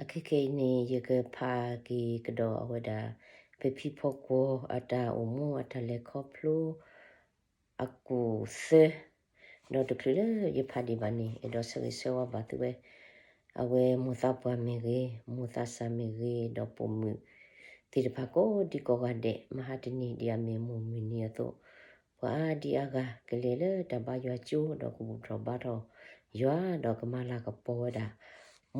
အခဲခဲအံၤန့ၣ် ယကဖးက့ၤကဒီးအဝဲဒၣ် ပဖံဖီကွီၤအတၢ်အိၣ်မူအတၢ်လဲၤခီဖျိ အကူၣ်သၢ, ဒီးတချုးလၢယဖးဒံးဘၣ်န့ၣ် အဲၣ်ဒိးဆၢဂ့ၤဆၢဝါဘၣ်သုဝဲ အဝဲမိၢ်သးပှၢ်မ့ၢ်ဂ့ၤ, မိၢ်သးစၢ်မ့ၢ်ဂ့ၤ, ဒီးပိာ်မုၣ်သ့ၣ်တဖၣ်ကိးဒံကိးဂၤဒဲး, မဟါတနံၤဒ်အမ့ၢ်မိၢ်မုၢ်နံၤအသိး, ပှၤအါဒံအါဂၤကလဲၤလၢတၢ်ဘါယွၤကၠိ ဒီးကဘူၣ်ထီၣ်ဘါထီၣ်ယွၤ ဒီးကမၤလၤကပီၤဝဲဒၣ်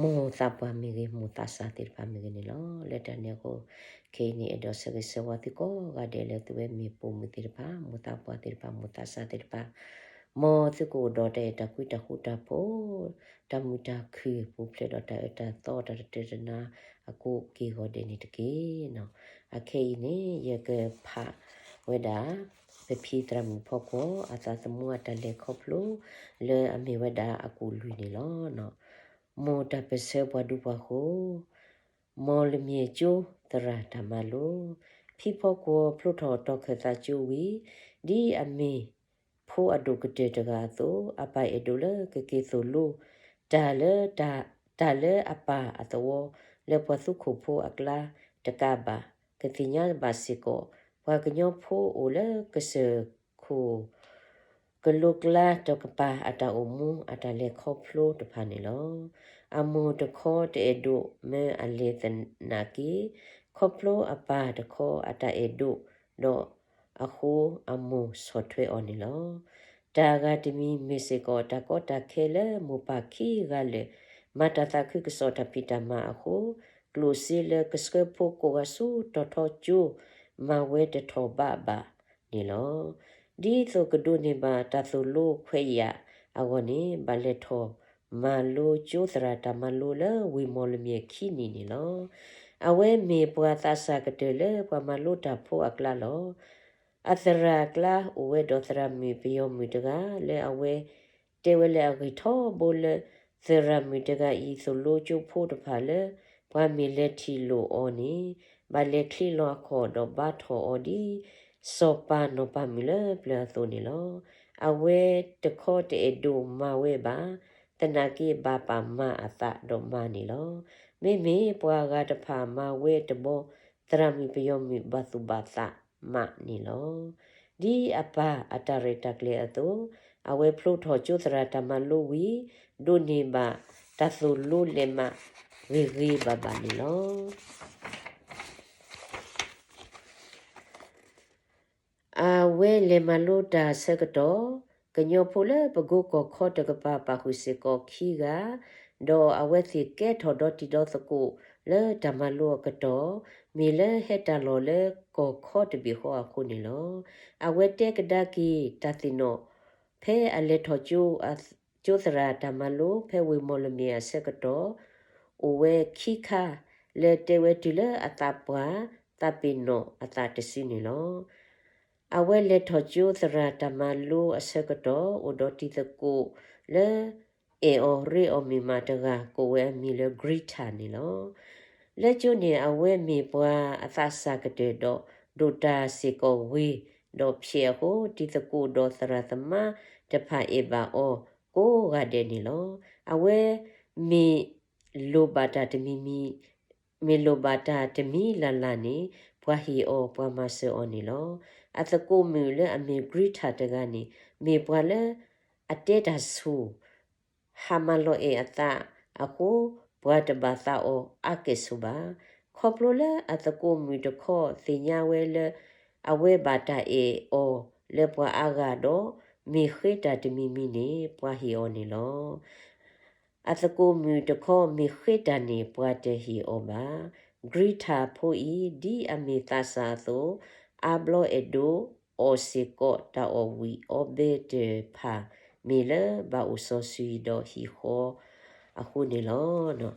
မိၢ်သးပှၢ်မ့ၢ်ဂ့ၤ, မိၢ်သးစၢ်သ့ၣ်တဖၣ်မ့ၢ်ဂ့ၤန့ၣ်လီၤ. လၢတၢ်န့ၣ်အဃိ ခဲအံၤန့ၣ် အဲၣ်ဒိးဆၢဂ့ၤဆၢဝါသုကိးဂၤဒဲးလၢသုဝဲမ့ၢ်ပိာ်မုၣ်သ့ၣ်တဖၣ်, မိၢ်သးပှၢ်သ့ၣ်တဖၣ်, မိၢ်သးစၢ်သ့ၣ်တဖၣ်, မ်သုကအိၣ်ဒီးတၢ်အဲၣ်တၢ်ကွံတၢ်ဃူတၢ်ဖိး, တၢ်မုာ်တၢ်ခုၣ် ပူၤဖျဲးဒီးတၢ်အၢတၢ်သီတၢ်တတၢတနါအကိးက့ၤဂီၤဒဲးန့ၣ်တက့ၢ်. အခဲအံၤန့ၣ် ယကဖးဝဲဒၣ် ပဖံသရၣ်မုၣ်ဖီကွီၤ အသးသမူအတၢ်လဲၤခီဖျိ လၢအမ့ၢ်ဝဲဒၣ်အကူၣ်လွံၢ်န့ၣ်လီၤ. မိၢ်တၢ်ပၢၢ်ဆၢပှၤဒူပှၤဃိၤ, မီၢ်လမၠဲၣ်ကၠိသရၣ်တၢ်မၤလိ, ဖံဖီကွီၤဖျိထီၣ်တီၢ်ခၢၣ်သးကၠိဝံၤ, ဒ်အမ့ၢ်ဖိအဒိၣ်ကတၢၢ်တဂၤအသိး, အပၢ်အဲၣ်ဒိးလၢကက့ၤသိၣ်လိ တၢ်လၢ တၢ်လၢအပၢ်အသဝီ လၢပှၤသူခိၣ်ဖိအကျါတကးဘၣ်, ကသ့ၣ်ညါဘၣ်စ့ၢ်ကီး ပှၤကညီဖိအိၣ်လၢကစၢၢ်ခိၣ် ကလိကျါတကပၤအတၢ်အိၣ်မူအတၢ်လဲၤခီဖျိတဖၣ်န့ၣ်လီၤ. အမိၢ်တခီတအဲၣ်ဒိးမၢအလဲၤသနာ်က့, ခီဖျိအပၢ်တခီအတၢ်အဲၣ်ဒိးဒီးအဃိ အမိၢ်ဆီၣ်ထွဲအီၤန့ၣ်လီၤ. တၢ်ဂၤတမံၤမ့ၢ်စ့ၢ်ကီး တၢ်ကီတၢ်ခဲလၢမိၢ်ပၢ်ခံဂၤလၢာ် မၤတၢ်သးခုကစီၣ်တၢ်ဖံးတၢ်မၤအဃိ, ကျိၣ်စ့လၢကဆှၢဖိကိးဂၤဆူတီၤထီကၠိ မၤဝဲတထီၣ်ဘးဘၣ်န့ၣ်လီၤ. ဒ်သိးကဒိးန့ၢ်ဘၣ်တၢ်သိၣ်လိခွဲးယာ်အဂီၢ်န့ၣ် ဘၣ်လဲၤထီၣ်မၤလိကၠိသရၣ်တၢ်မၤလိလၢဝ့ၢ်မီၢ်လမၠဲၣ်ခံနံၣ်န့ၣ်လီၤ. အဝဲမ့ၢ်ပှၤသးစၢ်ကတၢၢ်လၢပှၤမၤလိတၢ်ဖိအကျါလီၤ. အသရၣ်အကျါအိၣ်ဝဲဒီးသရၣ်မုၣ်ပယီၤမုၣ်တဂၤ လၢအဝဲတဲဝဲလၢအဂ့ၢ်ထီဘိလၢ သရၣ်မုၣ်တဂၤအံၤသိၣ်လိကၠိဖိတဖၣ်လၢ ပှၤမ့ၢ်လဲၤထံၣ်လိာ်အီၤန့ၣ် ဘၣ်လဲၤချ့လီၤအခီၣ်ဒီးဘါထီၣ်အီၤဒ် စီၤပၤနီၢ်ပၤမုၣ်လၢပျၢၤအသိးန့ၣ်လီၤ. အဝဲတခီတအဲၣ်ဒိးမၤဝဲဘၣ်, သနာ်က့ဘၣ်ပာ်မၤအသးဒီးမၤန့ၣ်လီၤ. မ့မ့ၢ်ပှၤဂၤတဖၣ်မၤဝဲတဘီ သရၣ်မုၣ်ပယီၤမုၣ်ဘၣ်သူၣ်ဘၣ်သးမးန့ၣ်လီၤ. ဒ်အပၢ်အတၢ်ရဲၣ်တၢ်ကျဲၤအသိး, အဝဲဖျိထီၣ်ကၠိသရၣ်တၢ်မၤလိဝံၤ ဒိးန့ၢ်ဘၣ်တၢ်သိၣ်လိလဲၤမးဂ့ၤဂ့ၤဘၣ်ဘၣ်န့ၣ်လီၤ. အဝဲလဲၤမၤလိတၢ်ဆၢကတီၢ်, ကညီဖိလၢပကိကီၢ်ခီတကပၤပာ်ဃုာ်စ့ၢ်ကီးခံဂၤ, ဒီးအဝဲသ့ၣ်ကဲထီၣ်ဒီတံၤဒီသကိးလၢတၢ်မၤလိအကတီၢ်, မ့ၢ်လၢဟဲတၢ်လီၢ်လၢကီၢ်ခီတဘ့ၣ်ဃီအဃိန့ၣ်လီၤ. အဝဲတဲကဒါက့ၤတၢ်သ့ၣ်နီၣ် ဖဲအလဲၤထီၣ်ကၠိ ကၠိသရၣ်တၢ်မၤလိ ဖဲဝ့ၢ်မီၢ်လမၠဲၣ်အဆၢကတီၢ် အိၣ်ဝဲခံခါ လၢတဲဝဲတုၤလၢအသးပှၢ်သးပ့ၤနီၣ်အသးတစုန့ၣ်လီၤ. အဝဲလဲၤထီၣ်ကၠိသရၣ်တၢ်မၤလိအဆၢကတီၢ် အိၣ်ဒီးတံၤသကိးလၢအဲၣ်အီၤရ့အီၤမ့ၢ်မးတဂၤ ကိးဝဲအမံၤလၢ Greta န့ၣ်လီၤ. လၢကၠိန့ၣ် အဝဲမ့ၢ်ပှၤအသးစၢ်ကတၢၢ်ဒီး ဒိၣ်တၢ်စ့ၢ်ကီးဂ့ၤ, ဒီးဖျဲးအဃိ တံၤသကိးဒီးသရၣ်သမါတဖၣ်အဲၣ်ဘၣ်အီၤကိးဂၤဒဲးန့ၣ်လီၤ. အဝဲမ့ၢ်လိၣ်ဘၣ်တၢ်တမံၤမံၤ မ့ၢ်လိၣ်ဘၣ်တၢ်တမံၤလၢ်လၢ်န့ၣ် ပှၤဟ့ၣ်အီၤ ပှၤမၤစၢၤအီၤန့ၣ်လီၤ. အသကိးမုၣ်လၢအမ့ၢ် Greta တဂၤန့ၣ် မ့ၢ်ပှၤလၢအတဲတၢ်ဆိၣ် ဟးမၤလီၤအဲၣ်အသးအဃိ ပှၤတဘၣ်သးအီၤအါကဲၣ်ဆိးဘၣ်. ခီဖျိလၢအသကိးမုၣ်တခီသ့ၣ်ညါဝဲလၢ အဝဲဘၣ်တၢ်အဲၣ်အီၤလၢပှၤအါဂၤဒီး မ့ၢ်ဃ့တၢ်တမံၤမံၤန့ၣ် ပှၤဟ့ၣ်အီၤန့ၣ်လီၤ. အသကိးမုၣ်တခီမ့ၢ်ဃ့တၢ်န့ၣ် ပှၤတဟ့ၣ်အီၤဘၣ်. Greta ဖိအံၤ ဒ်အမ့ၢ်သးစၢ်အသိး အါဘျီအဲၣ်ဒိးအီၣ်စ့ၢ်ကီးတၢ်အီၣ်ဝံၣ်အီဘဲတဖၣ် မ့ၢ်လၢဘၣ်အိၣ်စီၤစုၤဒီးဟံၣ်ဃီအဃိန့ၣ်လီၤ.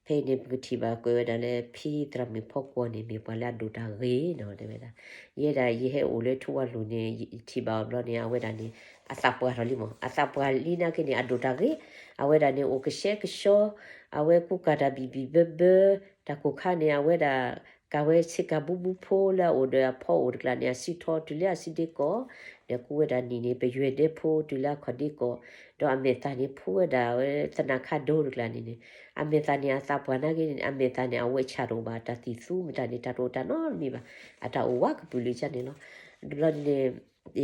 ဖဲအံၤန့ၣ် ပကထံၣ်ဘၣ်ကွဲးဝဲဒၣ်လၢ ဖံသရၣ်မုၣ်ဖီကွီၤန့ၣ် မ့ၢ်ပှၤလၢအဒိၣ်တၢ်ဂ့ၤနီၤ တဲဝဲဒၣ်. ယဲဒၣ်ယဟဲအိၣ်လၢထူဝါလိၤန့ၣ် ယထံၣ်ဘၣ်အီၤဘျီန့ၣ် အဝဲဒၣ်န့ၣ် အသးပှၢ်ထီၣ်လံမး အသးပှၢ်လံနာ်က့န့ၣ် အဒိၣ်တၢ်ဂ့ၤ, အဝဲဒၣ်န့ၣ် အိၣ်ကဆှဲကဆှီ, အဝဲကူကၤတၢ်ဘံၣ်ဘံၣ်ဘၢဘၢ, တၢ်ကိၢ်ခါန့ၣ် အဝဲဒၣ် ကၤဝဲဆ့ကၤဘူၣ်ဘူၣ်ဖိလၢအအိၣ်ဒီးအဖီအိၣ်တကျါန့ၣ် အစုထီတုၤလၢအစုဒ့ကီး, ဒီးကူဝဲဒၣ်နံၣ်န့ၣ် ပယွဲၢ်ဒဲဖိတုၤလၢအခီၣ်ဒ့ကီး, ဒီးအမဲာ်သၣ်န့ၣ် ဖှူဝဲဒၣ်ဝဲသနၢ်ခါဒိတကျါန့ၣ်န့ၣ်, အမဲာ်သၣ်န့ၣ် အသးပှၢ်နာ်က့န့ၣ် အမဲာ်သၣ်န့ၣ် အဝဲဆၣ်တအိၣ်ဘၣ်, တၢ်သံၣ်သူမတၤန့ၣ် တၢ်တအိၣ်တၢ်နီတမံၤဘၣ်, အတၢ်အိၣ်ဝးကပုာ်လုာ်ကန့ၣ်လီၤ. တဘျီန့ၣ်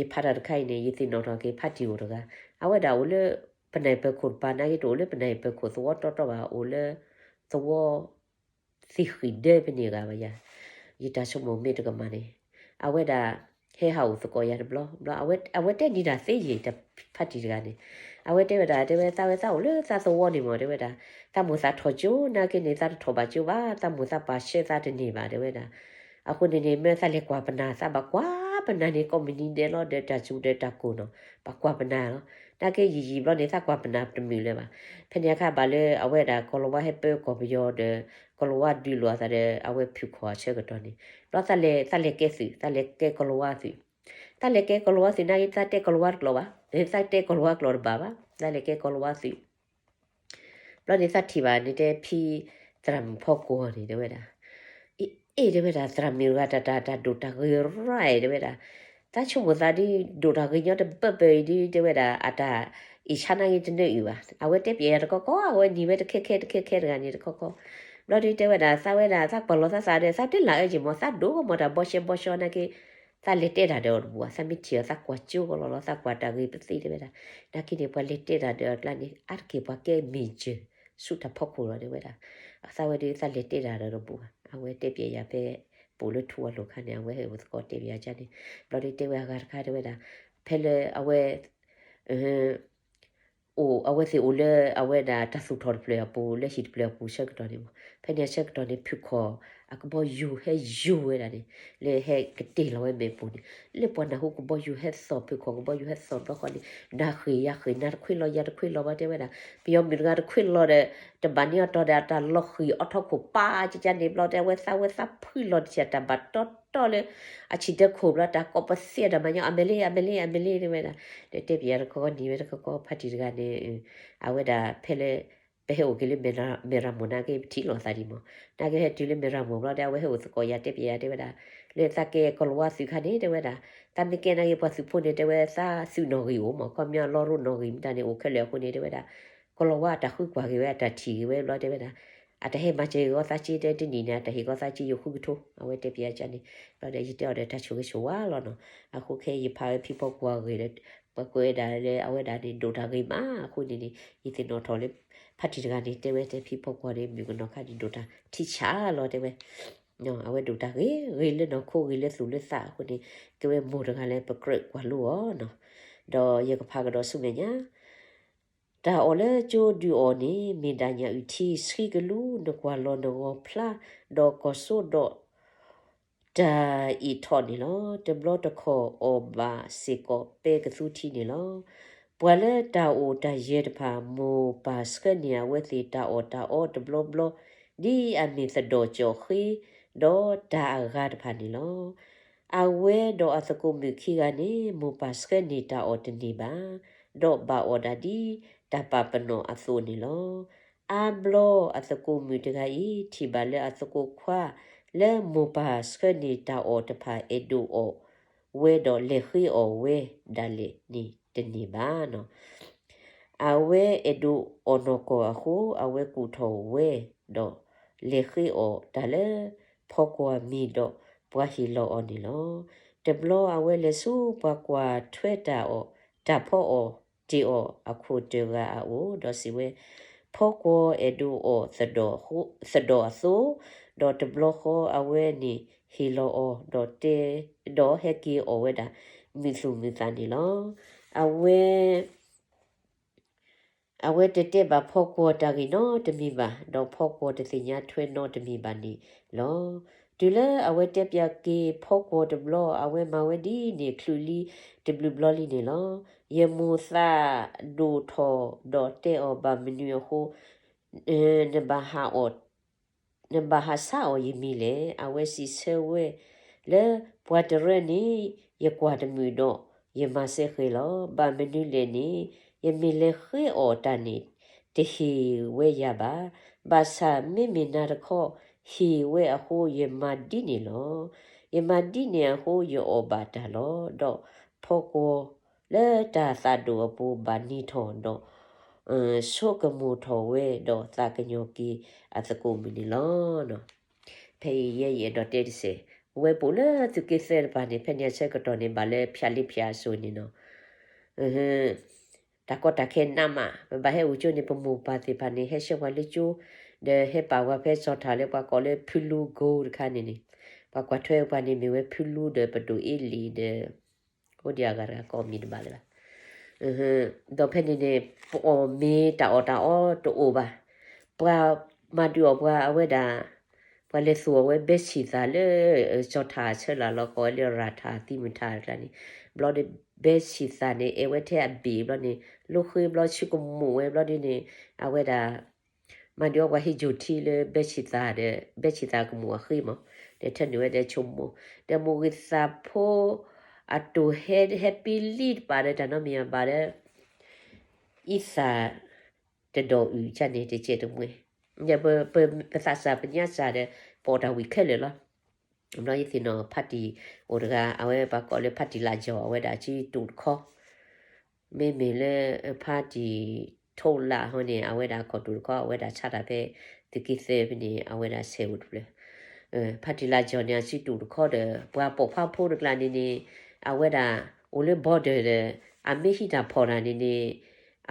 ယဖးတၢ်တခါအံၤန့ၣ် ယသ့ၣ်နီၣ်ထီၣ်က့ၤဖါတံၢ်အိၣ်တဂၤ, အဝဲဒၣ်အိၣ်လၢ ပနၢ်ပၢၢ်ခိၣ်တပၤနာ်က့ တအိၣ်လၢပနၢ်ပၢၢ်ခိၣ်သဝီတီတီဘၣ်, အိၣ်လၢသဝီ သ့ၣ်ဃံၣ်ဒဲဖဲန့ၣ်ဂၤဘၣ်ယၤ, ယတၢ်ဆိကမိၣ်မ့ၢ်တကမၣ်န့ၣ်, အဝဲဒၣ် ဟဲဟးအိၣ်သကိးယၤတဘျီဘျီ, အဝဲတဲနံၤဒၣ်သ့ယံာ် တၢ်ဖါတံၢ်တဂၤန့ၣ်, အဝဲတဲဝဲဒၣ် တဲဝဲ သးဝဲသးအိၣ်လၢသးသဝီန့ၣ်မ့ၢ် တဲဝဲဒၣ်, သးမိၢ်သးထီၣ်ကၠိနာ်က့န့ၣ် သးတထီၣ်ဘၣ်ကၠိဘၣ်, သးမိၢ်သးပၢ်ဆှၢသးတန့ၢ်ဘၣ် တဲဝဲဒၣ်, အဃိန့ၣ်န့ၣ် မ့ၢ်သးလဲၤကွၢ်ပနၢ် သးဘၣ်ကွၢ်ပနၢ်န့ၣ် ကိးမုၢ်နံၤဒဲးလီၤ ဒီးတၢ်စူၤဒီးတၢ်ကိၢ်နီၤ, ဘၣ်ကွၢ်ပနၢ်လီၤ. နာ်က့ယံာ်ယံာ်ဘျီန့ၣ် သးကွၢ်ပနၢ်တမုာ်လၢၤဘၣ်. ဖဲန့ၣ်အခါဘၣ်လၢအဝဲဒၣ်ကီၤလၤဝါဟဲပၢကီၢ်ပယီၤဒီး ကီၤလၤဝါဒုးလိာ်အသးဒီး အဝဲဖုၣ်ခီၣ်အဆၢကတီၢ်န့ၣ်, ဘျီသးလဲၤ သးလဲၤကဲသုး သးလဲၤကဲကီၤလၤဝါသုး, သးလဲၤကဲကီၤလၤဝါသုးနာ်က့ သးတဲကီၤလၤဝါတကျိာ်ဘၣ်, သးတဲကီၤလၤဝါကျိာ်တဘၣ်ဘၣ်, သးလဲၤကဲကီၤလၤဝါသုး ဘျီန့ၣ်သးထံၣ်ဘၣ်န့ၣ် တဲဖံသရၣ်မုၣ်ဖီကွီၤန့ၣ် တဲဝဲဒၣ်, အ့ အ့ တဲဝဲဒၣ် သရၣ်မုၣ်တဂၤတၢ်တၢ်တၢ်ဒိၣ်တၢ်ဂ့ၤရၣ် တဲဝဲဒၣ်, သးဆိကမိၣ်သးဒ် ဒိၣ်တၢ်ဂ့ၤညီတဘၢၣ်ဘၢၣ်အံၤဒ် တဲဝဲဒၣ် အတၢ်အ့ၣ်ဆါနာ်က့တနၢအုၣ်ဘၣ်, အဝဲတဲပျဲယၤတခီခီ အဝဲနံၤဝဲတခဲခဲတခဲခဲတဂၤန့ၣ်တခီခီ, ဘျီဒ်တဲဝဲဒၣ် သးဝဲဒၣ် သးကွၢ်လီၤသးသးဒီး သးတလၢအၢက့ၤမး သးဒိၣ်ကမီၤတၢ်ဘီရှဲဘီရှီနာ်က့ သးလဲၤတဲတၢ်ဒီးအီၤတဘူၣ်ဘၣ်, သးမ့ၢ်ထံၣ်အီၤ သးကွၢ်ကၠိကလီလီၤ သးကွၢ်တၢ်ဂ့ၤပသ့ တဲဝဲဒၣ်, နာ်က့န့ၣ် ပှၤလဲၤတဲတၢ်ဒီးအီၤကျါန့ၣ် အါတက့ၢ်ပှၤကဲမ့ၢ်စၢၤ ဆူတၢ်ဖီခိၣ်လီၤ တဲဝဲဒၣ်, သးဝဲဒၣ် သးလဲၤတဲတၢ်ဒီးတဘူၣ်ဘၣ်, အဝဲတဲပျဲယၤဖဲ ပအိၣ်လၢထူအလိၤခါန့ၣ် အဝဲဟဲအိၣ်သကိးတဲပျဲယၤန့ၣ်, ဘျီဒ်တဲဝဲအဂၤတခါ တဲဝဲဒၣ်, ဖဲလၢအဝဲ အိၣ် အဝဲသ့ၣ်အိၣ်လၢအဝဲဒၣ်တၢ်သူၣ်ထီၣ်တဖျၢၣ်အပူၤ လၢဟံၣ်တဖျၢၣ်အပူၤဆၢကတီၢ်န့ၣ်မး, ဖဲန့ၣ်အဆၢကတီၢ်န့ၣ် ဖုၣ်ခီၣ် အကဘီယူၤဟဲယူၤဝဲဒၣ်န့ၣ်, လၢဟဲကတ့ၢ်လီၤဝဲမဲာ်ပူၤန့ၣ်, လၢပှၤနၢ်ဟူကဘီယူၤဟဲသီၣ် ဖုၣ်ခီၣ်ကဘီယူၤဟဲသီၣ်ဘျီဃီန့ၣ်, နၤဃ့ၢ်ယၤဃ့ၢ် နၤတခွ့လီၤယၤတခွ့လီၤဘၣ် တဲဝဲဒၣ်, ပယီၤမုၣ်တဂၤတခွ့လီၤဒီး တဘၣ်န့ၢ်အီၤတီၤဒီး အတၢ်လီၤဃံၣ်အီထီၣ်ခိၣ်ပာ်ကကန့ၣ်ဘျီ တဲဝဲသးဝဲသးဖှံလီၤတဆံး တၢ်ဘၣ်တီတီလၢ အဆံၣ်တၢခိၣ်ဘျီ တၢ်ကိးပသ့အတၢ်မၤညီ အမဲာ်လ့ အမဲာ်လ့ အမဲာ်လ့ တဲဝဲဒၣ်, ဒီးတဲပျဲယၤတခီခီ နံၤဝဲတခီခီ ဖါတံၢ်တဂၤန့ၣ်, အဝဲဒၣ်ဖဲလၢ ပဟဲအိၣ်က့ၤလၢမဲၢ်ရမိၢ်နာ်က့ ပထံၣ်လိာ်သးဒံးမး, နာ်က့ဟဲတုၤလၢမဲၢ်ရမိၢ်ဘျီဒီး အဝဲဟဲအိၣ်သကိးယၤ တဲပျဲယၤ တဲဝဲဒၣ်, လၢသးကဲကီၤလၤဝါသုးခါန့ၣ် တဲဝဲဒၣ်, သးမ့ၢ်ကဲနာ်က့ ပှၤသုးဖိန့ၣ် တဲဝဲသးသုးနီၣ်ဂံၢ်အိၣ်မး ခီပညီလီရိနီၣ်ဂံၢ်မတၤန့ၣ် အိၣ်ခဲလၢာ်အဃိန့ၣ် တဲဝဲဒၣ်, ကီၤလၤဝါအတၢ်ဃုကွၢ်က့ၤဝဲ အတၢ်ထံၣ်က့ၤဝဲဘျီ တဲဝဲဒၣ်, အတၢ်ဟဲမၤစၢၤဂီၤသးက့ တဲတနံၣ်န့ၣ် အတၢ်ဟ့ၣ်ဂီၤသးက့ယိာ်ဃုကထိ အဝဲတဲပျဲယၤန့ၣ်, ဘျီဒီးယတဲအီၤဒီးတၢ်ဆိၣ်ဂ့ၤဆိၣ်ဝါလီၤနီၤ, အဃိခဲအံၤယဖးဝဲဖံဖီကွီၤအဂ့ၢ်ဒီး ပှၤကွဲးဝဲဒၣ်လၢအဝဲဒၣ်န့ၣ် ဒိၣ်တၢ်ဂ့ၤမးအဃိန့ၣ်န့ၣ် ယသ့ၣ်နီၣ်ထီၣ်လၢ ဖါတံၢ်တဂၤန့ၣ် တဲဝဲတဲဖံဖီကွီၤန့ၣ် မုၣ်ကနီၤခါန့ၣ် ဒိၣ်တၢ်ထံဆးလီၤ တဲဝဲ, အဝဲဒိၣ်တၢ်ဂ့ၤဂ့ၤလၢနီၢ်ခိ ဂ့ၤလၢသူၣ်လၢသးအဃိန့ၣ် ကဲဝဲမိၢ်တဂၤလၢပကြၢးကွၢ်လိအီၤနီၤ, ဒီးယကဖးကဒီးဆူမဲာ်ညါ တၢ်အီၣ်လၢကၠိဒုးအီၣ်န့ၣ် မ့ၢ်ဒၣ်ညၣ်အုၣ်ထံ ဆှံကလူး နကွၢ်လီၤနဂီၤဖျါ ဒီးကီၢ်စိဒီး တၢ်အ့ၣ်ထီၣ်န့ၣ်လီၤ. တဘျီတခီၣ်အီၣ်ဘၣ်စ့ၢ်ကီးပဲကသူထံန့ၣ်လီၤ. ပှၤလၢတၢ်အိၣ်တၢ်ယၢၤတဖၣ် မိၢ်ပၢ်ဆှၢန့ၢ်အဝဲသ့ၣ်တၢ်အီၣ်တၢ်အီတဘျီဘျီ ဒ်အမ့ၢ်သဒီၣ်ကၠီၣ်ဃ့ ဒီးတၢ်အဂၤတဖၣ်န့ၣ်လီၤ. အဝဲဒီးအသကိးမုၣ်ခံဂၤန့ၣ် မိၢ်ပၢ်ဆှၢန့ၢ်တၢ်အီၣ်တန့ၢ်ဘၣ်, ဒီးဘၣ်အီၣ်ဒၣ်ဒ်တၢ်ပာ်ပနီၣ်အသိးန့ၣ်လီၤ. အါဘျီအသကိးမုၣ်တဂၤအံၤ ထံၣ်ဘၣ်လၢအသကိးခွါလၢမိၢ်ပၢ်ဆှၢန့ၢ်တၢ်အီၣ်တဖၣ် အဲၣ်ဒိးအီၣ်ဝဲဒီးလဲၤဃ့အီၣ်ဝဲဒၣ်လဲာ်န့ၣ်တန့ၢ်ဘၣ်နီၤ. အဝဲအဲၣ်ဒိးအီၣ်နီၢ်ကီၢ်အဃိ အဝဲကူၣ်ထီၣ်ဝဲဒီး လဲၤဃ့အီၣ်တၢ်လၢ ဖီကွီၤမံၤဒီးပှၤဟ့ၣ်လီၤအီၤန့ၣ်လီၤ. တဘျီအဝဲလဲၤဆူပှၤကွၢ်ထွဲတၢ်အီၣ် တၢ်ဖီအီၣ်တ့ၢ်အီၣ်အခိၣ်တဂၤအအိၣ် ဒီးစံးဝဲ, ဖီကွီၤအဲၣ်ဒိးအီၣ်သဒီၣ်အသိး, ဒီးတဘျီဃီအဝဲန့ၣ်ဟ့ၣ်လီၤအီၤ ဒီးတဲ, ဒီးဟဲက့ၤအီၣ်ဝဲဒၣ် မုာ်သူၣ်မုာ်သးန့ၣ်လီၤ. အဝဲ အဝဲတတဲဘၣ်ဖီကွီၤတၢ်ဂ့ၢ်နီတမံၤဘၣ်, ဒီးဖီကွီၤတသ့ၣ်ညါထွဲနီတမံၤဘၣ်န့ၣ်လီၤ. တုၤလၢအဝဲတဲပျးက့ၤဖီကွီၤတဘျီ အဝဲမၤဝဲဒ်န့ၣ် ချုးလံတဘျုးဘျီလံန့ၣ်လီၤ. ယမိၢ်သးဒိၣ်ထီၣ်ဒီးတဲအီၤ ဘၣ်မနုၤအဃိ နဘၣ်ဟးအီၣ် နဘၣ်ဟးဆါအီၣ်ယမံၤလဲၣ်. အဝဲစံးဆၢဝဲလၢ ပှၤတရၢန့ၣ် ယကွၢ်တမုာ်ဒီး ယမၤစဲဃဲၤလီၤ. ဘၣ်မနုၤလဲၣ်န့ၣ် ယမ့ၢ်လဲၤဃ့အီၣ်တၢ်န့ၣ် တဟ့ၣ်ဝဲယၤဘၣ်. ဘၣ်ဆၣ်မ့မ့ၢ်နၤတခီ ဟ့ၣ်ဝဲအဃိ ယမၤဒ်န့ၣ်လီၤ. ယမၤဒ်န့ၣ်အဃိ ယအီၣ်ဘၣ်တၢ်လီၤ. ဒီးဖီကွီၤလၢတၢ်သးဒိၣ်အပူၤ ဘၣ်နံၤထီၣ်ဒီး ဆိကမိၣ်ထီၣ်ဝဲ ဒီးသးကညီၤက့ၤအသကိးမုၣ်န့ၣ်လီၤ. ဖဲအံၤယဲယအဲၣ်ဒိးတဲတစဲး, ဝဲပိာ်လၢသုးက့သၢတပၤန့ၣ် ဖဲန့ၣ်အဆၢကတီၢ်န့ၣ် ဘၣ်လၢဖၠးလ့ဖၠးအစိၤန့ၣ်နီၤ, တၢ်ကီတၢ်ခဲနးမး, ပဘၣ်ဟဲအိၣ်ကၠိန့ၣ် ပမိၢ်ပၢ်သ့ၣ်တဖၣ်န့ၣ် ဟဲဆှၢပှၤလၢကၠိ, ဒီးဟဲပာ်ပှၤဖဲစီၤထၣ်လၢပှၤကိးလၢဖုလူကိတခါန့ၣ်န့ၣ်, ပှၤကွၢ်ထွဲပှၤန့ၣ်မ့ၢ်ဝဲဖုလူဒီးပဒိၣ်အ့လံၤဒီး အိၣ်ဒံးအဂၤတဂၤကိးမံၤတဘၣ်လၢၤဘၣ်. ဒီးဖဲန့ၣ်န့ၣ် ပအီၣ်မ့ၤတၢ်အီၣ်တၢ်အီတအိၣ်ဘၣ်. ပှၤမၤဒုးအီၣ်ပှၤအဝဲဒၣ်, ပှၤလဲၤသူၣ်အီၣ်ဝဲဘဲဆံၣ်သၣ်လၢ စီၤထၣ်အဆၢလၢ်လီၤ ကိးဝဲလၢရၣ်ထၣ်သံမုၢ်ထၣ်တကျါန့ၣ်, ဘျီဒီး ဘဲဆံၣ်သၣ်န့ၣ် အဲၣ်ဝဲထဲအဘ့ၣ်ဘျီန့ၣ် လိဃ့ဘျီ ဆူကမူၣ်ဝဲဘျီဒ်န့ၣ်, အဝဲဒၣ် မၤဒုးအီၣ်ပှၤဟ့ၣ်ယိၣ်ထံလၢဘဲဆံၣ်သၣ်ဒီး ဘဲဆံၣ်သၣ်ကမူၣ်အဃ့မး, ဒီးထၢနုာ်ဝဲဒီးဆိကမိၣ်, ဒီးမိၢ်ဂ့ၤသးဖိ အတိၢ်ဟဲ ဟဲပ့လံတပာ်ဒီးတၢ်နီတမံၤဘၣ်ဒီး အံသၣ်တဒီးအုၣ်ကန့ၣ် တကဲးတမှဲ, ဒီးပသးစၢ်ပညါစၢ်ဒီး ပအီၣ်တၢ်ဝံၤခဲလၢာ်လီၤ. ဘျီယသ့ၣ်နီၣ်ဖါတံၢ်အိၣ်တဂၤ အဝဲပှၤကိးလၢဖါတံၢ်လၢ်ကၠီၤ အဝဲဒၣ်အစုတူာ်တခီ, မ့မ့ၢ်လၢဖါတံၢ်ထိလၢ်ဟီန့ၣ် အဝဲဒၣ်ခီၣ်တူာ်တခီ အဝဲဒၣ်ဆါတၢ်ဖဲသုးက့သၢဖဲန့ၣ် အဝဲဒၣ်ဆဲးအိၣ်တဖျၢၣ်, ဖါတံၢ်လၢ်ကၠီၤန့ၣ် အစုတူာ်တခီဒီး ပှၤပိာ်ခွါဖိတကျါန့ၣ်န့ၣ် အဝဲဒၣ်အိၣ်လၢ border ဒီး အမ့ၢ်ဟံးတၢ်ဖီၣ်တၢ်န့ၣ်န့ၣ်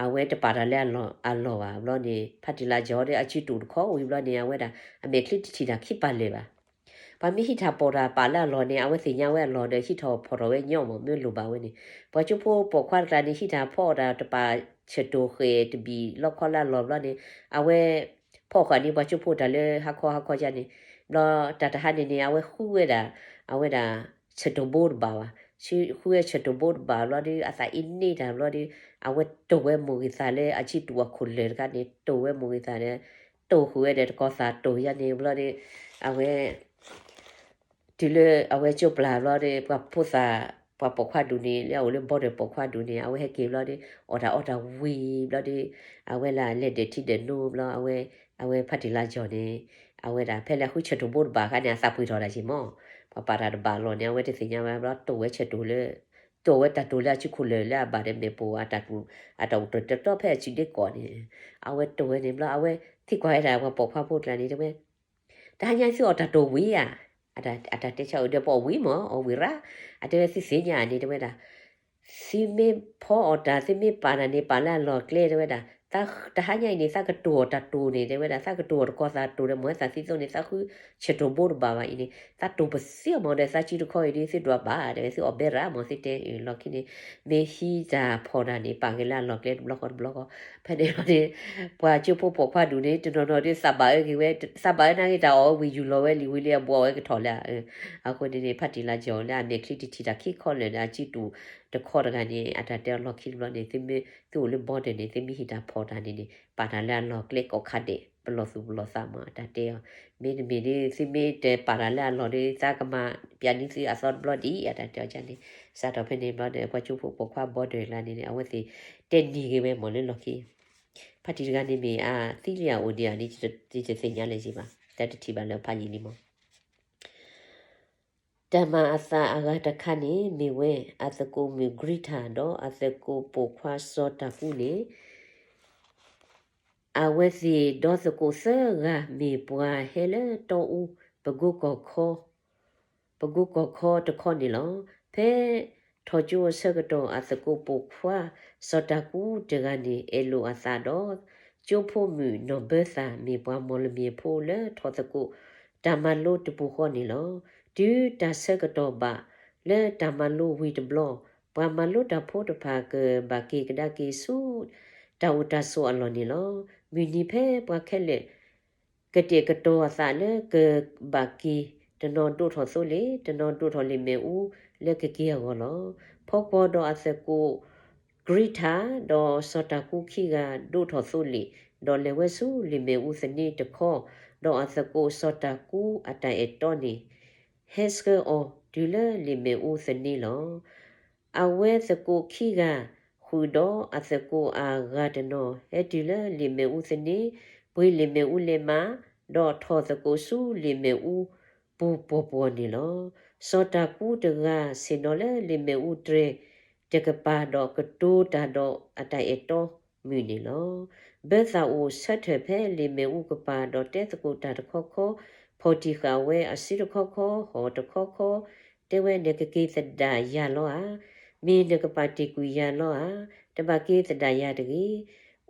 အဝဲတပာ်တၢ်လၢအလီၢ်ဘၣ်. ဘျီန့ၣ် ဖါတံၢ်လၢ်ကၠီၤဒီးအစုတူာ်တခီဝံၤဘျီန့ၣ် အဝဲဒၣ်အမဲာ်ချံတထံၣ်တၢ်ခံပာ်လၢာ်ဘၣ်. ပှၤမ့ၢ်ဟံးတၢ်ဖီၣ်တၢ်ပာ်လၢအလီၢ်န့ၣ် အဝဲသ့ၣ်ညါဝဲအလီၢ်ဒီး ဟံးထီၣ်ဖီၣ်ထီၣ်ဝဲညီမး မ့ၢ်လိၣ်ဘၣ်ဝဲန့ၣ်, ပှၤကၠိဖိပိာ်ခွါတကျါန့ၣ် ဟံးတၢ်ဖီၣ်တၢ်တပာ်ဆၢၣ်တိၢ်ဃဲၤတဘံၣ်လီခီလၢအလီၢ်ဘျီန့ၣ် အဝဲ ဖီၣ်ဃာ်န့ၢ်ပှၤကၠိဖိတၢ်လၢဟါခီဟါခီယါန့ၣ်, ဘျီတၢ်တဟါန့ၣ်န့ၣ် အဝဲဃုဝဲဒၣ် အဝဲဒၣ် ဆၢၣ်တိၢ်ဘိတဘၣ်ဘၣ်. ဃုဝဲဆၢၣ်တိၢ်ဘိတဘၣ်ဘျီဒီး အသးအ့န့ၢ်တၢ်ဘျီဒီး အဝဲတိၢ်ဝဲမိၢ်ဂ့ၤသးလၢအစုတူာ်အခိၣ်လၢာ်တခါန့ၣ် တိၢ်ဝဲမိၢ်ဂ့ၤသးဒီး တိၢ်ဃုာ်ဝဲဒီးတကီၤသးတိၢ်ယါန့ၣ်ဘျီဒီး အဝဲ တုၤလၢအဝဲကၠိပျၢ်ဘျီဒီး ပှၤဖိသၣ် ပှၤပိာ်ခွါဒူၣ်န့ၣ် လၢအအိၣ်လၢ border ပိာ်ခွါဒူၣ်န့ၣ် အဝဲဟဲက့ၤဘျီဒီး အီၣ်တၢ်အီတၢ်ဝံၤဘျီဒီး အဝဲလၢလဲၤဒၢးထံဒၢးနိဘျီ အဝဲ အဝဲဖါတံၢ်လၢ်ကၠီၤန့ၣ် အဝဲဒၣ်ဖဲလၢအဃုဆၢၣ်တိၢ်ဘိတဘၣ်အခါန့ၣ် အသးပှ့ၤထီၣ်တၢ်က့ၤမး, ပှၤပာ်တၢ်တဘၣ်အလီၢ်န့ၣ် အဝဲတသ့ၣ်ညါဝဲဘျီ တိၢ်ဝဲဆၢၣ်တိၢ်လၢ တိၢ်ဝဲတၢ်တိၢ်လၢအစုခိၣ်လၢာ်လၢအဘၣ်ဒီးမဲာ်ပိာ်အတၢ်ကူၣ် အတၢ်အိၣ်တၢ်တီဖဲအစုဒ့ကီၢ်န့ၣ် အဝဲတိၢ်ဝဲန့ၣ်ဘျီ အဝဲသံကွၢ်ဝဲဒၣ်ပှၤပိာ်ခွါဖိတကျါန့ၣ် တဲဝဲ တဟါညါသုအီၣ်တၢ်တိၢ်ဝံၤဧါ, အတၢ်တဲဆါအိၣ်ဒီးပအီၣ်ဝံၤမး အီၣ်ဝံၤရၣ်, အတဲဝဲသုသ့ၣ်ညါန့ၣ် တဲဝဲဒၣ် သုမ့ၢ်ဖီအီၣ်တၢ် သုမ့ၢ်ပာ်တၢ်န့ၣ် ပာ်လၢအလီၢ်ကျဲ တဲဝဲဒၣ်, တဟါညါအံၤန့ၣ် သးကတိၢ်အီၣ်တၢ်တိၢ်န့ၣ် တဲဝဲဒၣ် သးကတိၢ်အီၣ်တကီၤသးတိၢ်ဒီး မ့ၢ်သးသံသိးန့ၣ် သးဃုဆၢၣ်တိၢ်ဘိတဘၣ်ဘၣ်အံၤန့ၣ် သးတိၢ်ပသံအီၤမးဒီး သးစုတခီအံၤဒီး သုဒွးဘၣ် တဲဝဲ သုအီၣ်ဘဲရၣ်မး သုတဲလီၢ်ခံန့ၣ် မ့ၢ်ဟံးတၢ်ဖီၣ်တၢ်န့ၣ် ပာ်က့ၤလၢအလီၢ်ကျဲတဘျီဃီတဘျီဃီ, ဖဲန့ၣ်ဘျီန့ၣ် ပှၤကၠိဖိပိာ်ခွါဒူၣ်န့ၣ် တနီၤနီၤဒီး သးဘၣ်အၢက့ၤဝဲ သးဘၣ်အၢနာ်က့ၤတၢ်အီၣ်ဝံၤယူၢ်လီၤဝဲလံာ်ဝံၤလံအဘှီအီၣ်ဝဲကထီၣ်လၢ အဃိန့ၣ်န့ၣ် ဖါတံၢ်လၢ်ကၠီၤလၢအမဲာ်ချံတထံၣ်တၢ်ခံခီလၢာ်ဒီး အစုတူာ်တခီတဂၤန့ၣ် အတၢ်တဲအီၤလီၢ်ခံတဘျီန့ၣ် သုမ့ၢ်သုအိၣ်လၢ border န့ၣ် သုမ့ၢ်ဟံးတၢ်ဖီၣ်တၢ်န့ၣ်န့ၣ် ပာ်တၢ်လၢအလီၢ်ကျဲကိးခါဒဲး ပလီၢ်သူၣ်ပလီၢ်သးမး အတၢ်တဲအီၤ, မ့တမ့ၢ်ဒီး သုမ့ၢ်တပာ်တၢ်လၢအလီၢ်ဒီး သးကမၤပျးန့ၢ်သုအသီတဘျီဒံး အတၢ်တဲအီၤန့ၣ်, စးထီၣ်ဖဲန့ၣ်ဘျီဒီး ပှၤကၠိဖိပိာ်ခွါ border တကျါန့ၣ်န့ၣ် အဝဲသ့ၣ်တဲနံၤက့ၤဝဲမးလၢလီၢ်ခံ ဖါတံၢ်တဂၤန့ၣ်မ့ၢ်အသံလံဧါအိၣ်ဒံးဧါန့ၣ် ယတသ့ၣ်ညါလၢၤဘၣ်, တၢ်တထံၣ်ဘၣ်လၢဖးယံာ်လံမး. တၢ်မၤအသးအဂၤတခါန့ၣ် မ့ၢ်ဝဲအသကိးမုၣ် Greta ဒီးအသကိးပိာ်ခွါစီၤတၢ်ကူန့ၣ် အဝဲသ့ၣ်ဒီသကိးသၢဂၤ မ့ၢ်ပှၤဟဲလၢတီအူ ပကိကီၢ်ခီ ပကိကီၢ်ခီတခီန့ၣ်လီၤ. ဖဲထီၣ်ကၠိအဆၢကတီၢ် အသကိးပိာ်ခွါ စီၤတၢ်ကူတဂၤန့ၣ် အဲၣ်လိာ်အသးဒီး ကၠိဖိမုၣ်နီၢ်ဘၢသၣ် မ့ၢ်ပှၤမီၢ်လမံၤဖိလၢထီၣ်သကိး တၢ်မၤလိတပူၤဃီန့ၣ်လီၤ. တုၤတၢ်ဆၢကတီၢ်ဘၣ် လၢတၢ်မၤလိဝံၤတဘျီ ပှၤမၤလိတၢ်ဖိတဖၣ် ကဘၣ်က့ၤကဒါက့ၤဆူ တၢ်အိၣ်တၢ်ဆိးအလီၢ်န့ၣ်လီၤ. မုၢ်နံၤဖဲပှၤခဲလၢာ် ကတဲာ်ကတီၤအသးလၢကဘၣ်က့ၤ တနီၤဒိးထီၣ်သိလ့ၣ်, တနီၤဒိးထီၣ်လံာ်မ့ၣ်အူလၢကက့ၤအဂီၢ်လီၤ. ဖီကွီၤဒီးအသကိး Greta ဒီးစီၤတၢ်ကူခံဂၤ ဒိးထီၣ်သိလ့ၣ်, ဒီးလဲၤဝဲဆူလံာ်မ့ၣ်အူသန့တခီ, ဒီးအသကိးစီၤတၢ်ကူအတၢ်အဲၣ်တီန့ၣ် ဟဲဆှၢအီၤတုၤလၢလံာ်မ့ၣ်အူသန့လီၤ. အဝဲသကိးခံဂၤ ဃုာ်ဒီးအသကိးအဂၤတနီၤ ဟဲတုၤလၢလံာ်မ့ၣ်အူသန့, ပှ့ၤလံာ်မ့ၣ်အူလဲၤမး ဒီးထီၣ်သကိးဆူလံာ်မ့ၣ်အူပူၤပှီၢ်ပှီၢ်န့ၣ်လီၤ. စီၤတၤကူတဂၤဆ့ၣ်နီၤလၢလံာ်မ့ၣ်အူတြဲၤတကပၤဒီးကတိၤတၢ်ဒီးအတၢ်အဲၣ်တီမုၢ်န့ၣ်လီၤ. ဘၢသၣ်အိၣ်ဆၢထၢၣ်ဖဲလံာ်မ့ၣ်အူကပၤဒီးတဲသကိးတၢ်တခီခီ, ဖီၣ်တံၢ်ဃာ်ဝဲအစုတခီခီ, ဟီၣ်တခီခီ, တဲဝဲနကက့ၤသဒၣ်ယၤလီၤဧါ, မ့ၢ်နကပာ်တ့ၢ်ကွံာ်ယၤလီၤဧါ, တဘၣ်က့ၤသဒၣ်ယၤတဂ့ၤ,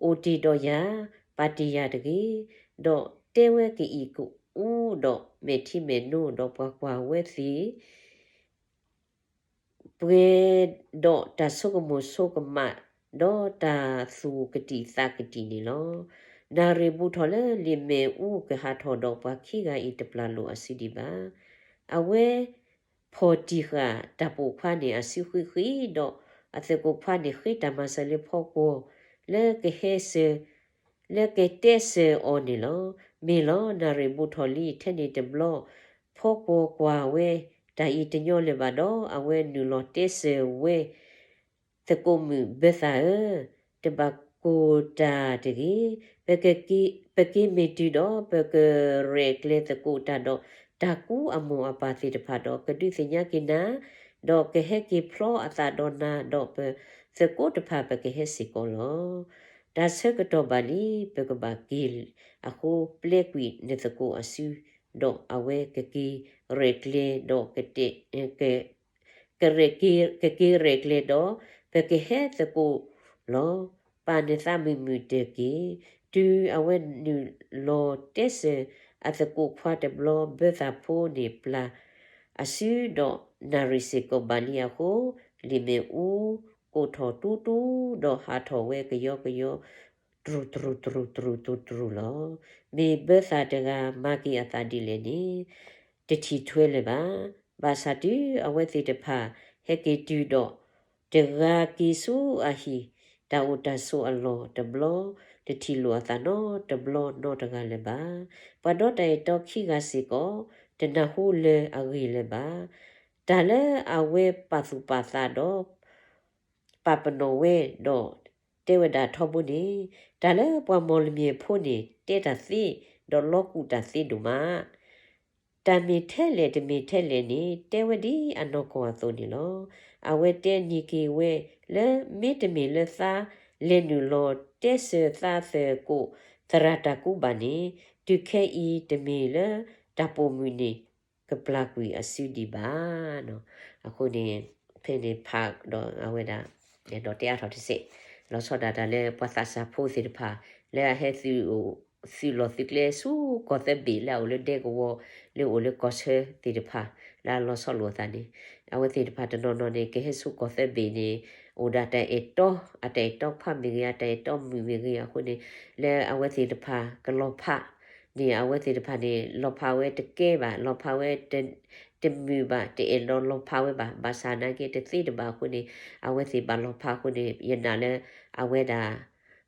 အိၣ်တ့ၢ်ဒီးယၤ, ပာ်တ့ၢ်ယၤတဂ့ၤ, ဒီးတဲဝဲကအံၣ်ကအူဒီးမဲာ်ထံမဲာ်နိဒီးပှၤကွၢ်ဝဲသ့ၣ် ပှဲၤဒီးတၢ်ဆိကမိၣ်ဆိကမး, ဒီးတၢ်သူၣ်ကတံာ်သးကတံာ်န့ၣ်လီၤ. နၣ်ရံၣ်ဘူးထီၣ်လၢလံာ်မ့ၣ်အူကဟးထီၣ်ဒီးပှၤခံဂၤအံၤတပျၢ်လိာ်အစုဒံးဘၣ်. အဝဲ ဖီၣ်တံၢ်ဃာ်တၢ်ပိာ်ခွါန့ၣ်အစုဃံးဃံးဒီး အသကိးခွါန့ၣ်ဃ့တၢ်မၤစၢၤလၢဖီကွီၢ် လၢကဟဲစၢၤ လၢကတဲစၢၤအီၤန့ၣ်လီၤ. မ့ၢ်လီၤ, နၣ်ရံၣ်ဘူးထီၣ်လံထဲန့ၣ်တဘျီ, ဖီကွီၢ်ကွၢ်ဝဲတၢ်အံၤတညီလၢၤဘၣ်ဒီး အဝဲနုာ်လီၤတဲစၢၤဝဲ သကိးမုၣ်ဘၢသၣ်ဧၢ, တဘၣ်ကိၢ်တၢ်တဂ့ၤ, ပကက့ၤမ့ၢ်တုၤဒီး ပကရဲၣ်ကျဲၤသကိးတၢ်ဒီး တၢ်ကူအမိၢ်အပၢ်သ့ၣ်တဖၣ်ဒီး ကဒုးသ့ၣ်ညါက့ၤနၤ, ဒီးကဟဲက့ၤဖျီအသးဒီးနၤ, ဒီးပသကိးတဖၣ်ပကဟဲစ့ၢ်ကီးလီၤ. တၢ်ဆၢကတီၢ်ဘၣ်လံ, ပကဘၣ်က့ၤအဃိ ပျဲကွံာ်နသကိးအစု, ဒီးအဝဲကက့ၤရဲၣ်ကျဲၤဒီး က ကရဲၣ်က့ၤ ကက့ၤရဲၣ်ကျဲၤဒီး ပကဟဲသကိးလီၤ. ပာ်နသးမုာ်မုာ်တၢၢ်က့ၤ, တုၤအဝဲနုာ်လီၤတဲစၢၤအသကိးခွါတဘျီ ဘၢသၣ်ဖိန့ၣ်ပျၢ်အစုဒီး နၣ်ရံၣ်စ့ၢ်ကီးဘၣ်လံအဃိ, လံာ်မ့ၣ်အူကိးထီၣ်တူတူဒီးဟးထီၣ်ဝဲကယီကယီ တရူးတရူးတရူးတရူးတရူးတရူးလီၤ. မ့ၢ်ဘၢသၣ်တဂၤမၤက့ၤအသးဒ်လဲၣ်န့ၣ် တထံၣ်ထွဲလၢၤဘၣ်. ဘၣ်ဆၣ်တုၤအဝဲသ့ၣ်တဖၣ်ဟဲက့ၤတုၤဒီး တဂၤက့ၤဆူအဟံၣ် တၢ်အိၣ်တၢ်ဆိးအလီၢ်တဘျီ, တထံၣ်လိာ်အသးနီတဘျီနီတဂၤလၢၤဘၣ်. ပှၤဒီတၢ်အဲၣ်တီခံဂၤစ့ၢ်ကီး တနၢ်ဟူလၢအဂ့ၢ်လၢၤဘၣ်. တၢ်လၢအဝဲပာ်သူၣ်ပာ်သးဒီး ပာ်ပနီၣ်ဝဲဒီးတဲဝဲဒၣ်ထီဘိန့ၣ်, တၢ်လၢပှၤမီၢ်လမၠဲၣ်ဖိန့ၣ် တဲတၢ်သ့ ဒီးလီၤကူၣ်တၢ်သ့ဒိၣ်မး. တၢ်မ့ၢ်ထဲလဲၣ်တမ့ၢ်ထဲလဲၣ်န့ၣ် တဲဝဲဒ်အနီၢ်ကီၢ်အသိးန့ၣ်လီၤ. အဝဲတဲန့ၢ်က့ၤဝဲလၢ မ့တမ့ၢ်လၢသးလဲၤနုာ်လီၤတဲစၢၤသးသကိးသရၣ်တၢ်ကူဘၣ်န့ၣ်, တုၤခဲအံၤတမ့ၢ်လၢတၢ်ပိာ်မုၣ်န့ၣ် ကပျၢ်ကွံာ်အစုဒံးဘၣ်. အဃိန့ၣ် ဖဲန့ၣ်ဖးဒီးအဝဲဒၣ် ဒီးတဲအါထီၣ်တစဲး, လီၤဆီဒၣ်တၢ်လၢပှၤသးစၢ်ဖိသ့ၣ်တဖၣ် လၢအဟဲသုး သုးလီၢ်သုးကျဲဆူကီၢ်သၢဘ့ၣ်လၢအအိၣ်လၢဒဲကဝီၤ လၢအိၣ်လၢကီၢ်ဆၢသ့ၣ်တဖၣ် လၢအလီၤဆီလိာ်အသးန့ၣ်, အဝဲသ့ၣ်တဖၣ်တနီၤနီၤန့ၣ် ကဟဲဆူကီၢ်သၢဘ့ၣ်န့ၣ် အိၣ်ဒီးတၢ်အဲၣ်တီ, အတၢ်အဲၣ်တီခွါမ့ၢ်ဂ့ၤ အတၢ်အဲၣ်တီမုၣ်မ့ၢ်ဂ့ၤအဃိန့ၣ်, လၢအဝဲသ့ၣ်တဖၣ်ကလီၤဖးန့ၣ် အဝဲသ့ၣ်တဖၣ်န့ၣ် လီၤဖးဝဲတကဲဘၣ်, လီၤဖးဝဲတမုာ်ဘၣ်, တအဲၣ်ဒိးလီၤဖးဝဲဘၣ်, ဘၣ်ဆၣ်နာ်က့တသ့တဘၣ်အဃိန့ၣ် အဝဲသ့ၣ်ဘၣ်လီၤဖးအဃိန့ၣ် ယနာ်လၢ အဝဲဒၣ်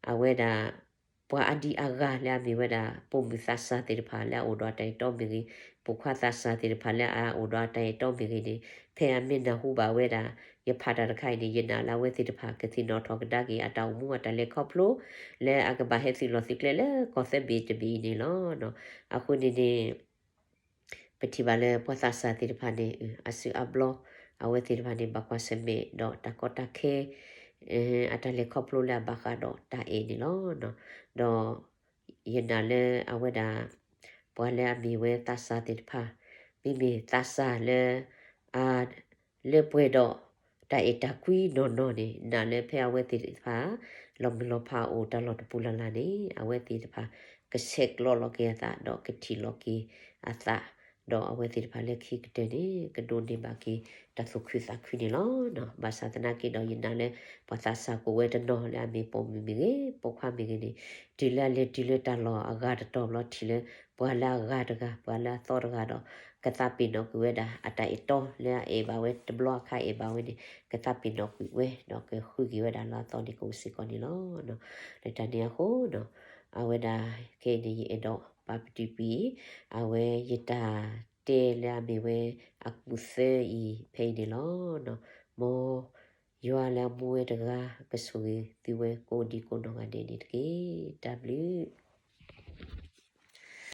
အဝဲဒၣ် ပှၤအါဒံအါဂၤလၢအမ့ၢ်ဝဲဒၣ် ပိာ်မုၣ်သးစၢ်သ့ၣ်တဖၣ်လၢအအိၣ်ဒီးအတၢ်အဲၣ်တီမ့ၢ်ဂ့ၤ, ပိာ်ခွါသးစၢ်သ့ၣ်တဖၣ်လၢအအိၣ်ဒီးအတၢ်အဲၣ်တီမ့ၢ်ဂ့ၤန့ၣ်, ဖဲအမ့ၢ်နၢ်ဟူဘၣ်ဝဲဒၣ် ယဖးတၢ်တခါအံၤန့ၣ် ယနာ်လၢအဝဲသ့ၣ်တဖၣ်ကသ့ၣ်နီၣ်ထီၣ်ကဒါက့ၤ အတၢ်အိၣ်မူအတၢ်လဲၤခီဖျိ လၢအကဘၣ်ဟဲသုးလီၢ်သုးကျဲလၢကီၢ်သၢဘ့ၣ်တဘ့ၣ်အံၤန့ၣ်လီၤ. အဃိန့ၣ်န့ၣ် ပထံၣ်ဘၣ်လၢပှၤသးစၢ်သ့ၣ်တဖၣ်န့ၣ် အစုအါဘျီ အဝဲသ့ၣ်တဖၣ်န့ၣ် ဘၣ်ကွၢ်ဆၢၣ်မဲာ်ဒီးတၢ်ကီတၢ်ခဲ အတၢ်လဲၤခီဖျိလၢအဘၣ်ဃးဒီးတၢ်အဲၣ်န့ၣ်လီၤ. ဒီးယနာ်လၢအဝဲဒၣ် ပှၤလၢအမ့ၢ်ဝဲသးစၢ်သ့ၣ်တဖၣ် မ့မ့ၢ်သးစၢ်လၢ အ လၢပှဲၤဒီးတၢ်အဲၣ်တၢ်ကွံနီၢ်နီၢ်န့ၣ် နာ်လၢဖဲအဝဲသ့ၣ်တဖၣ် လီၤမုၢ်လီၤဖးအိၣ်တၢ်လီၢ်တပူၤလၢ်လၢ်န့ၣ် အဝဲသ့ၣ်တဖၣ် ကဆဲးကျိးလီၤက့ၤအသး ဒီးကထံၣ်လီၤက့ၤအသး ဒီးအဝဲသ့ၣ်တဖၣ်လၢခံကတၢၢ်န့ၣ် ကဒိးန့ၢ်ဘၣ်က့ၤတၢ်သူၣ်ခုသးခုန့ၣ်လီၤ. ဘၣ်ဆၣ်သနာ်က့ဒီး ယနာ်လၢ ပှၤသးစၢ်ကိးဝဲတနီၤလၢအမ့ၢ်ပိာ်မုၣ်မ့ၢ်ဂ့ၤ ပိာ်ခွါမ့ၢ်ဂ့ၤန့ၣ် တုၤလၢအလဲၤတုၤလၢတၢ်လီၢ်အဂၤတတီၤဘျီ ထံၣ်လၢပှၤလၢအဂၤတဂၤ ပှၤလၢအသီတဂၤဒီး ကသးပ့ၤနီၣ်ကွံာ်ဝဲဒၣ် အတၢ်အဲၣ်တီလၢအအဲၣ်ဘၣ်ဝဲတဘျီအခါအဲၣ်ဘၣ်ဝဲန့ၣ် ကသးပ့ၤနီၣ်ကွံာ်ဝဲ ဒီးကဃုက့ၤဝဲဒၣ်လၢအသီန့ၣ် ကအိၣ်စ့ၢ်ကီးန့ၣ်လီၤ. လၢတၢ်န့ၣ်အဃိ အဝဲဒၣ်ခဲအံၤန့ၣ် ယအဲၣ်ဒိးပာ်ပတုာ်ကွံာ် အဝဲယတၢ်တဲလၢအမ့ၢ်ဝဲအကူၣ်သၢအံၤ ဖဲအံၤန့ၣ်လီၤ. မ်ယွၤလၢအမူဝဲတဂၤ ကဆိၣ်ဂ့ၤသုဝဲကိးဒံကိးနီၢ်ဂၤဒဲးန့ၣ်တက့ၢ်. တၢ်ဘျုး